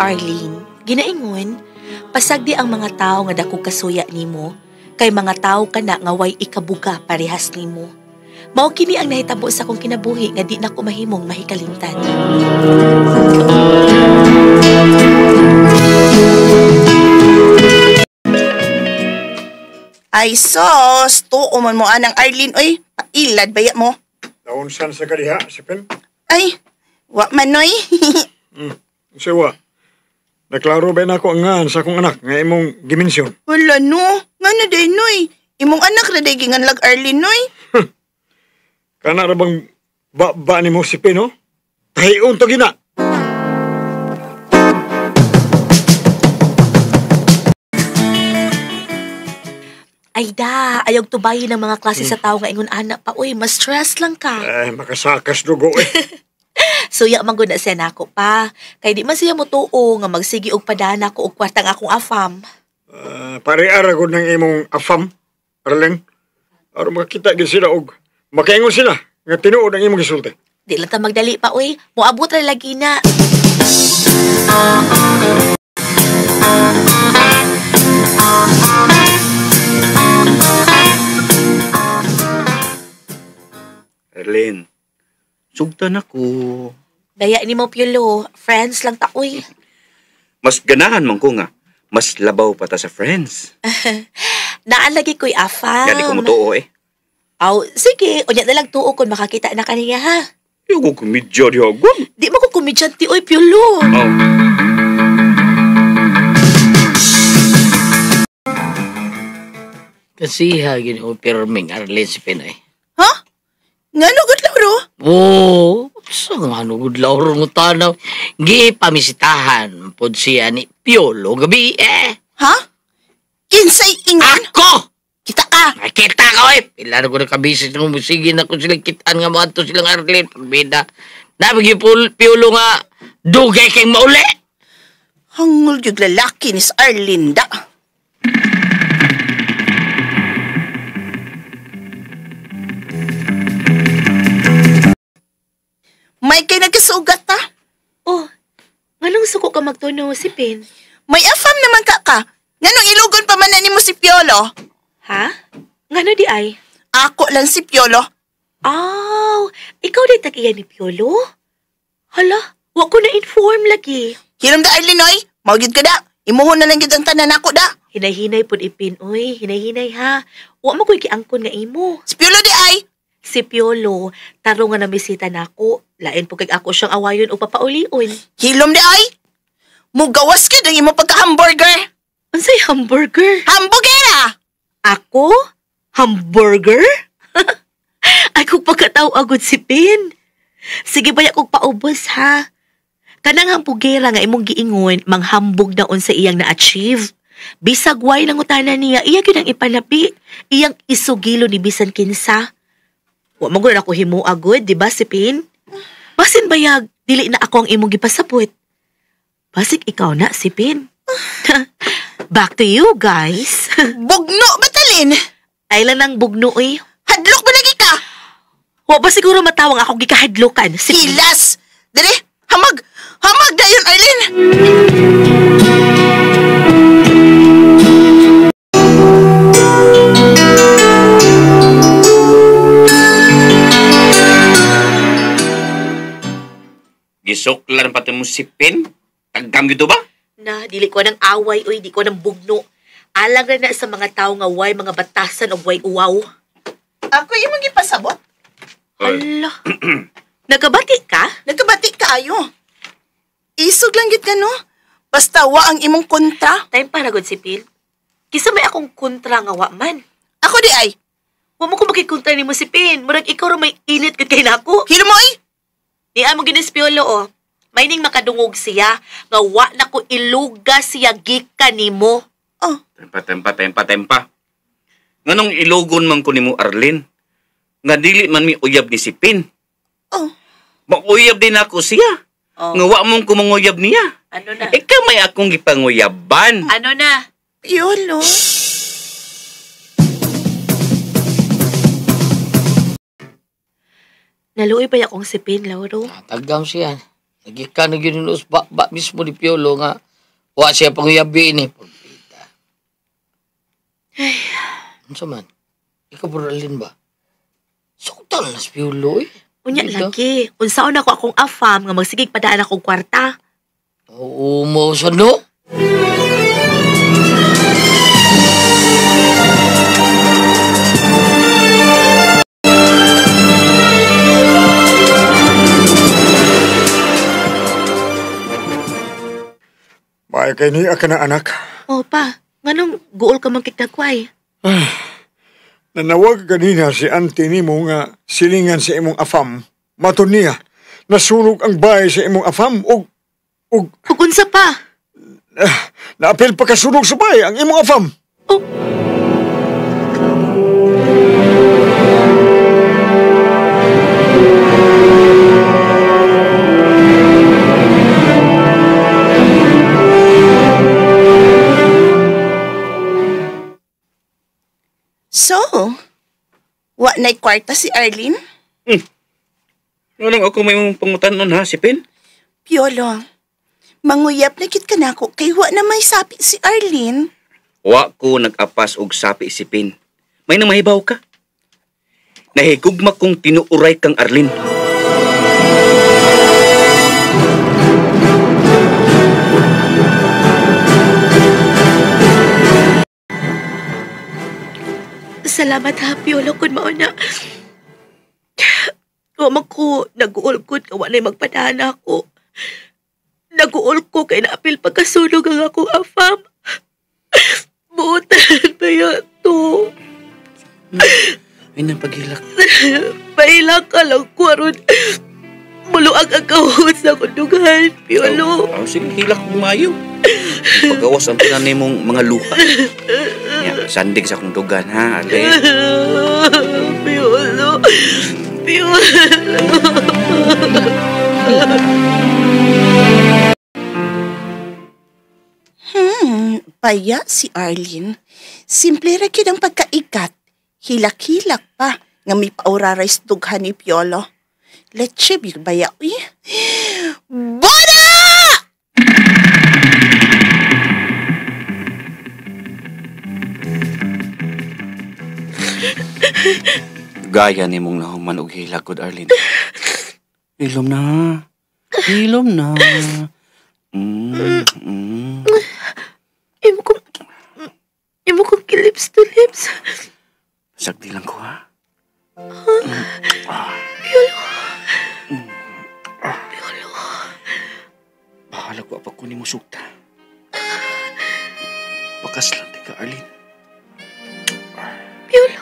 Arlene. Ginaingon, pasagdi ang mga tao nga dakog kasuya nimo, kay mga tao kana nga way ikabuga parehas nimo. Mao kini ang nahitabo sa akong kinabuhi nga di na ko mahimong mahikalimtan. Ay sos, tuo man mo anang Arlene, oy, pailad baya mo. Naunsan sa kadiha, Sipin? Ay, wa man noy. Siwa, naklaro ba na ako ang ngan sa akong anak nga imong dimensyon? Wala no, nga na day noy. Imong anak na day ginganlag Arlene noy. Kana ra bang ba nimo Sipin, no? Tahion to gina. Ay da, ayaw tubayin ang mga klase sa tao nga ingon anak pa. Uy, mas stress lang ka. Ay, makasakas dugo eh. Suya man gud na siya nako pa. Kay di man siya motuo nga magsigi og padana ko og kwarta nga akong afam. Pare-ara gud ng imong afam, Arlene. Aron makakita gid sila og makaingon sila nga tinuod ang imong gisulti. Di lang ta magdali pa, uy. Moabot ra lagi na. Arlene, sugtan ako. Daya ni mo, Piolo. Friends lang ta, uy. Mas ganahan man ko nga. Mas labaw pa ta sa friends. Naan lagi ko'y afam. Gani ko mo tuo eh. Aw, sige. Unya na lang tuo kung makakita na kaniya, ha? Yung ko kumidya di agam. Di mo ko kumidyanti, uy, Piolo. Oh. Kasi ha, ginoo pirming Arlene si Pinoy. Ha? Ngano gud Lauro? Oo, sa ngano gud Lauro ng tanaw. Gipamisitahan pod siya ni Piolo gabi eh. Ha? Kinsay ingon? Ako! Kita ka! Nakita ka eh! Pila na ko nakabisis ng musigi na kung silang kitaan nga mga to silang Arlene. Pagbida. Nabigi Piolo nga dugay kay mauli. Hangol yung lalaki ni Arlene da. May kay nagkasugat ta? Oh, nganong suko ka magtuno si Pin? May afam naman ka ka. Nganong ilugon pa man na nimo si Piolo? Ha? Ngano di ay? Ako lang si Piolo. Aw, ikaw di tag-iya ni Piolo? Hala, wa ko na-inform lagi. Hiram da Arlene, oy. Mao gyud ka da. Imuhon na lang gyud ang tanan nako da. Hinay-hinay pud ipin, oy. Hinay-hinay ha. Wa mo ko'y giangkon nga imo. Si Piolo di ay? Si Piolo, tarong nga namisita nako. Lain po kay ako siyang awayon o papaulion. Hilom di ay? Mugawas gyud ang imo pagka-hamburger. Unsay hamburger? Hambugera! Ako? Hamburger? Ay kung pagkatao agad si Pin. Sige ba kong paubos ha? Kanang hambugera nga imong giingon, manghambog na unsa iyang na-achieve. Bisag way nangutana niya, iya gyud ang ipanapi. Iyang isugilo ni bisan kinsa. Wa man gud ako himo agud, di ba si Pin? Basin bayag, dili na ako ang imong gipasabot. Basig ikaw na si Pin. Back to you guys. Bugno ba talin? Ay lang nang bugno eh. Hadlok ba lagi ka? Wa ba siguro matawang akong gikahadlokan si Pin? Hilas! Dili, hamag! Hamag dayon, Arlene! Gisuklan pa mo si Pin? Taggam gito ba? Na, dili ko ng away, uy, di ko ng bugno. Alang na sa mga tao nga way, mga batasan o way uwaw. Ako yung mga ipasabot? Ala. Nagkabati ka? Nagkabati ka ayo. Isog lang git ka, no? Basta wa ang imong kontra. Time para gud si Pin. Kisa may akong kontra nga wa man. Ako di ay. Wa mo ko makikontra nimo si Pin. Murag ikaw ra may init gud kay nako. Hilo mo ay. Ni amo ginispiolo oh. Mayning makadungog siya nga wa na ko iluga siya gikan nimo. Oh. Tempa. Nganong ilugon man ko nimo Arlene? Nga dili man mi uyab ni si Pin. Oh. Mauyab din ako siya. Oh. Nga wa mong kumanguyab niya. Ano na? Ikaw may akong gipanguyaban. Ano na? Piolo. Naluoy ba akong si Pin, Lauro? Tagam siya. Nagikan na yun ba mismo ni Piolo nga wa siya panguyabi ni. Purbida. Ano man? Ikaw Arlene ba? Suktan na si Piolo eh. Unya lagi, unsaon ako akong afam nga magsigig padaan akong kwarta. Oo mo sa no? Maay kay niya ka na anak. O pa, nganong guol ka man kikdagway? Nanawag kanina si auntie nimo nga silingan sa imong afam. Matod niya, nasunog ang bahay sa imong afam og ug unsa pa? Naapil pa kasunog sa bahay ang imong afam. Oh. So, wa na'y kwarta si Arlene? Anong ako may mong pangutanon ha, si Pin? Piolo, manguyap na kit ka na ako kay wa na may sapi si Arlene. Wa ko nag-apas og sapi si Pin. May namahibaw ka. Nahigugma kong tinuuray kang Arlene. Salamat ha, Piolo, kung mauna. Wa man ko nag-uulkod ka, wala'y magpadana ako. Nag-uul ko kay naapil pagkasunog ang akong afam. Buotan ba yan to? Ay, nang paghilak. Pahilak ka lang ko, aron. Muluag ang kahon sa kundugan, Piolo. Oh, sige, hilak mo maayo. Pagawas ang tinanim mong mga luha. Ya, sandig sa akong dugan, ha, Ale? Piolo. Piolo. Paya si Arlene. Simple ra gyud ang pagkaikat. Hilak-hilak pa nga may pauraray sa dughan ni Piolo. Leche baya, uy. Boda! Gaya ni mong nahuman og hilak, good Arlene. Hilom na. Hilom na. Imo kong lips to lips. Sagdi lang ko, ha? Piolo. Piolo. Bahala ko apag kunin mo sugta. Bakas lang, tika, Arlene. Piolo.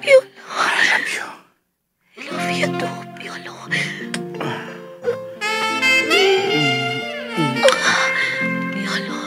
Piolo. I love you. I love you too, Piolo. Piolo.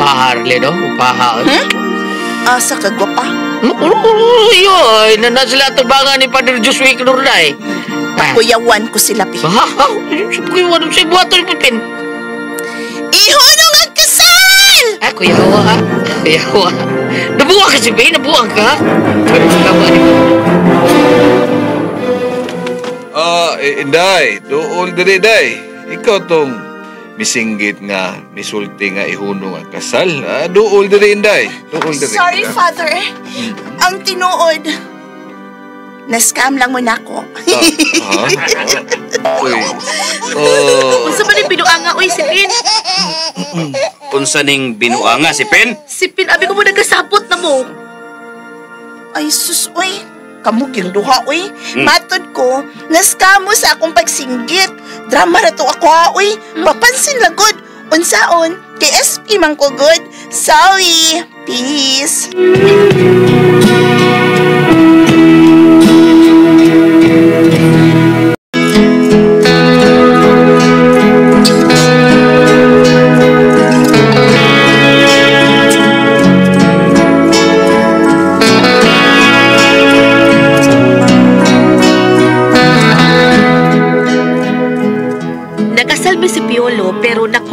Paharli, no? Upaha. Asa ka, gwapa? Uy, na sila tubangan ni Padre Josué Knurnay. Pakuyawan ko sila, pi. Ha? Kuyawan sa buhaton, Pipin. Ihunong ang kasal! Ah, kuyawa, ha? Kuyawa. Nabuwang ka si Pin, nabuwang ka. Inday, dool diri, day. Ikaw tong misinggit nga, misulti nga ihunong ang kasal. Dool diri, Inday. Dool diri. Sorry, Father. Ang tinuod, na-scam lang mo na ako. Uy. Unsa ba ning binuanga, uy, si Pin? Unsa ning binuanga, si Pin? Si Pin, abi ko mo nagkasabot na mo. Ay, sus, uy. Kamuging duha, uy. Matod ko, na-scam mo sa akong pagsinggit. Drama na to ako, ha, uy. Papansin lagod. Unsaon, kay SP man ko good. Sorry. Peace.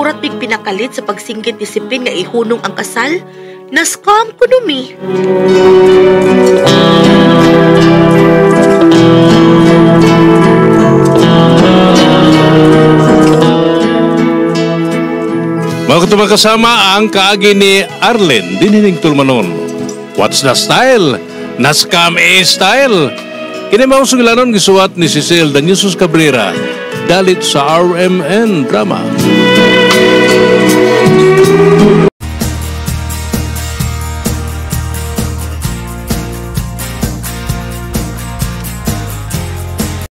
Surat mig pinakalit sa pagsinggit ni Sipin nga ihunong ang kasal, na-scam ko numi. Mga katubang kasama ang kaagi ni Arlen dinining Tulmanon. What's the style? Nascam A style. Kini mao sugilanon gisuwat ni Cecil Daniusos Cabrera dalit sa RMN Drama.